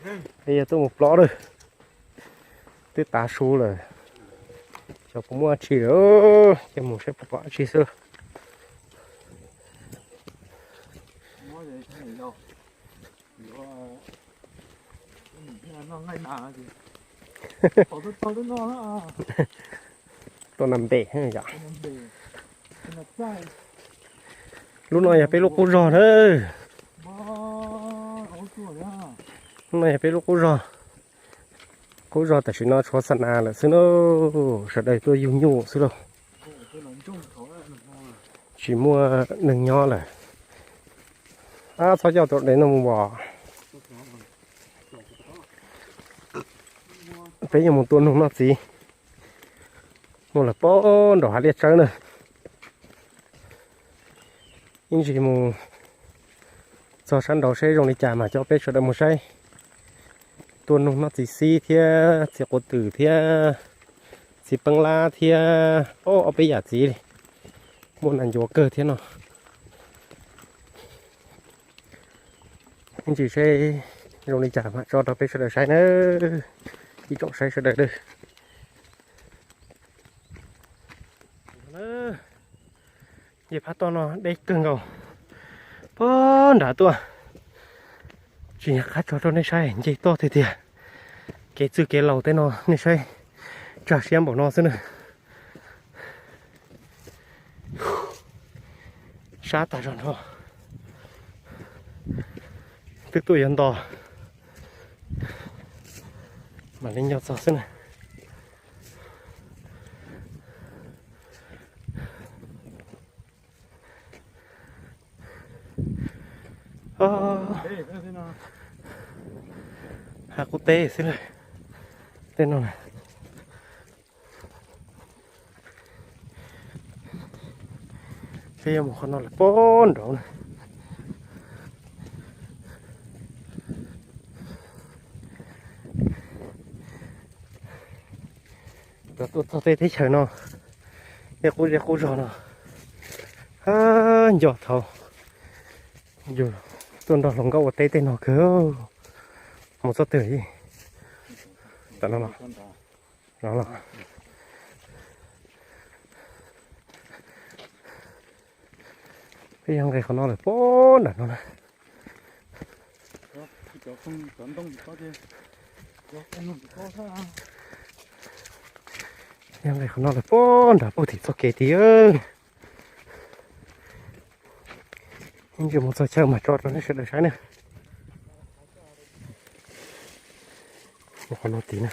Peb yog tuaj mus plob lawm, twb tav su lawm, xyov puas muaj dab tsi lawm, ces mus saib puas pom dab tsi xwb. Tuaj nag npem yom. Lub no yog peb lub qub zog na. Lub no yog peb lub qub zog. Qub zog tam sim no tshuav xa nas lawm xwb na, sawv daws tuaj yug nyuj xwb lauj. Tsis muaj neeg nyob lawm. Ab, txhob coj tus dev no mus os. Peb yuav mus tua noog noj txiv, mus lawm pem nraum hav liaj tsawb na. Ib ntsis mus txog sab nraud seb zoo li cas mas coj peb sawv daws mus saib. Tua noog noj txiv xib thiab txiv quav twm thiab txiv peeb lab thiab, ob peb yam txiv li. Muaj nas ncuav kawg thiab no. Ib ntsis seb zoo li cas mam tso rau peb sawv daws saib na. Ib tsoom saib sawv daws. Nce phab toj no deb kawg nkaus, pog nrad tuaj. Tsis nco qab tso rau nej saib, nce toj tiag tiag. Kev txwj kev laus tej no nej saib, tsag siab npaum no xwb na. Sab tas zog no, twb tuaj yuav nto, mam li nco txog xwb na. Hav qub teb xwb lawm, tej no na. Peb yuav mus qhov no lawm pog nraud na. Tuaj txog tej teb chaws no, tej qub zej qub zog no, nco thaum yus tuaj nrog hluas nkauj ua teb tej no kawg. Mus txoj twg? Tam no los? Peb yog nqis qhov no lawm pog nram no na. Yog nqis qhov no lawm pog nram puag tim txoj kev tid. Ib ntsis mus txog chaw mas tso rau nej sawv daws saib na. Mus qhov no tid na.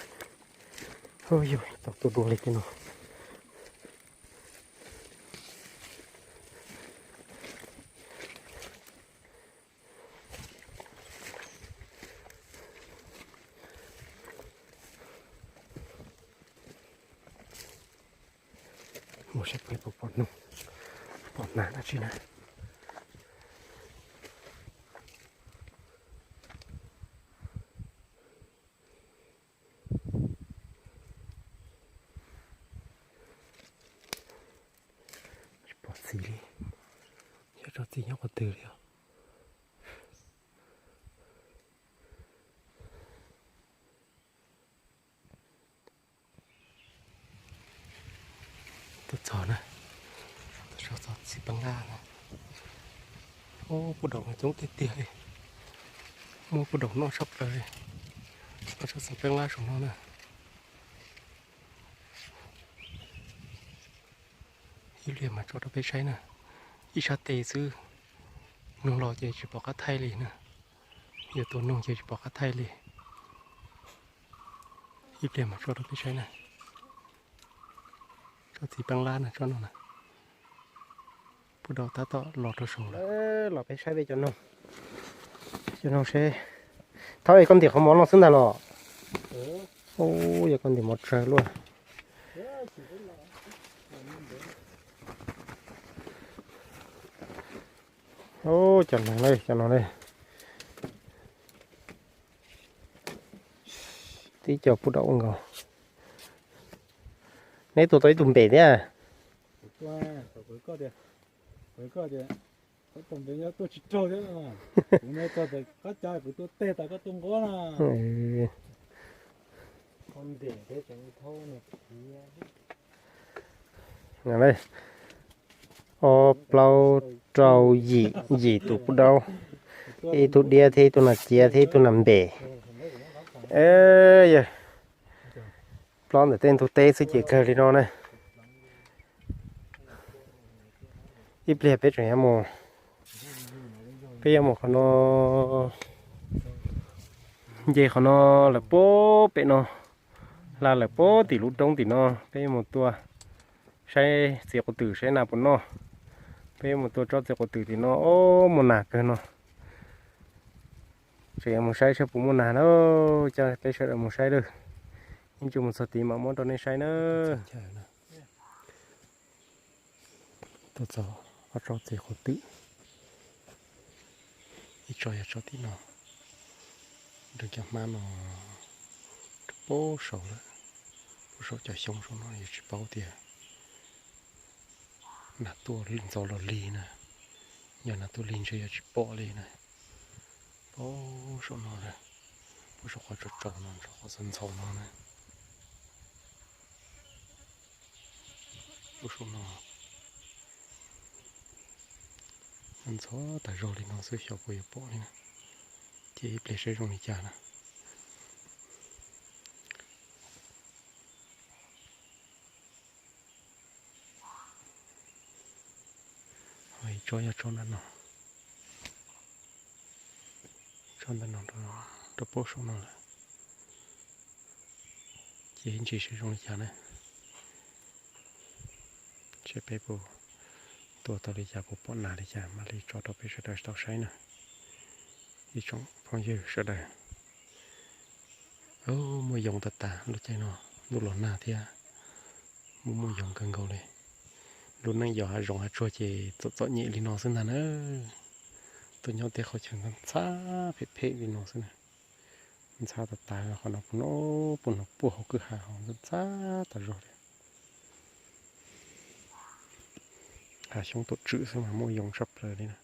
Yog tau tuaj dua li tej no. Mus saib puas pom noog, pom nas dab tsi na. Tsis pom txiv li, xyov tso txiv nyob qhov twg li os. Tuaj txog na, tuaj txog txiv peeb lab na. Ub, puj daum coob tiag tiag li. Muaj puj daum noj tshaj plaws li. Noj tshaj txiv peeb lab saum no na. Ib pliag mas tso rau peb saib na. Ib sab tes xwb, noog los ces tsis pom qab thaij li na. Yog tua noog ces tsis pom qab thaij li. Ib pliag mas tso rau peb saib na. Tsob txiv peeb lab na, tsob no na. Puj daum tab tom los rau saud. Los peb saib peb cov noog. Cov noog seb. Thaub, es koj ntim qhov mov no xwb ntag los? Ub, yog koj ntim mov tsawg luaj. Ub, cov noog na, cov no na. Tib co puj daum ua nkaus. Neb tua tau ib tug npem thiab. Tom ntej nyob tuaj tsis raug thiab. Kuv nyob txog ntawm qab cav kuv tuaj teg tas koj tuaj nquab na. Ob, plaub, rau, yim, yim tus pub daub, ib tug diab thiab ib tug nas ciav thiab ib tug nas npem. Yog plob ntawm tej ntug teb xwb ces kawg li no na. Ib pliag peb tseem yuav mus, peb yuav mus qhov no, nce qhov no lawm puag pem no, hla lawm puag tim lub roob tim no, peb yuav mus tua saib txiv quav twm saib nas puas noj. Peb yuav mus tua tsob txiv quav twm tim no, ob, muaj nas kawg no. Tseem yuav mus saib saib puas muaj nas na. Coj peb sawv daws mus saib lawm. Ib ntsis mus txog tid mam muab rau nej saib na. Tuaj txog ob tsob txiv quav twm, ib tsob yog tsob tim no, nrog cov hmab no rau puag saud lawm, puag saum cov xyoob saud no. Yus tsis paub tias nas tuaj ntxov los lig na, yog nas tuaj lig ntshe yuav tsis pom li na. Puag saum no na, puag saum qhov tsaus tsaus no, saum qhov ntxhov ntxhov no na. Puag saum no ntxhov tas zog li no xwb xyov puas yuav pom li na. Cia ib pliag saib zoo li cas na. Ho ib tsob yog tsob ntawm no, tsob ntawm no rau puag saum no lawm. Cia ib ntsis saib zoo li cas na. Seb peb puas tua tau li cas, puas pom nas li cas mam li tso rau peb sawv daws tau saib na. Ib tsoom phooj ywg sawv daws, muaj yoov tas tas lub caij no, ntuj los nag thiab, muaj muaj yoov kawg nkaus li. Lub neej yos hav zoov hav tsuag ces txom txom nyem li no xwb ntag na. Tuaj nyob tej qhov chaw ntxhab phem phem li no xwb na. Ntxhab tas tas, qhov no puag no, puag no puag hauv kwj ha ho ntxhab tas zog li. Hav xyoob tuam tswm xwb mas muaj yoov tshaj plaws li na.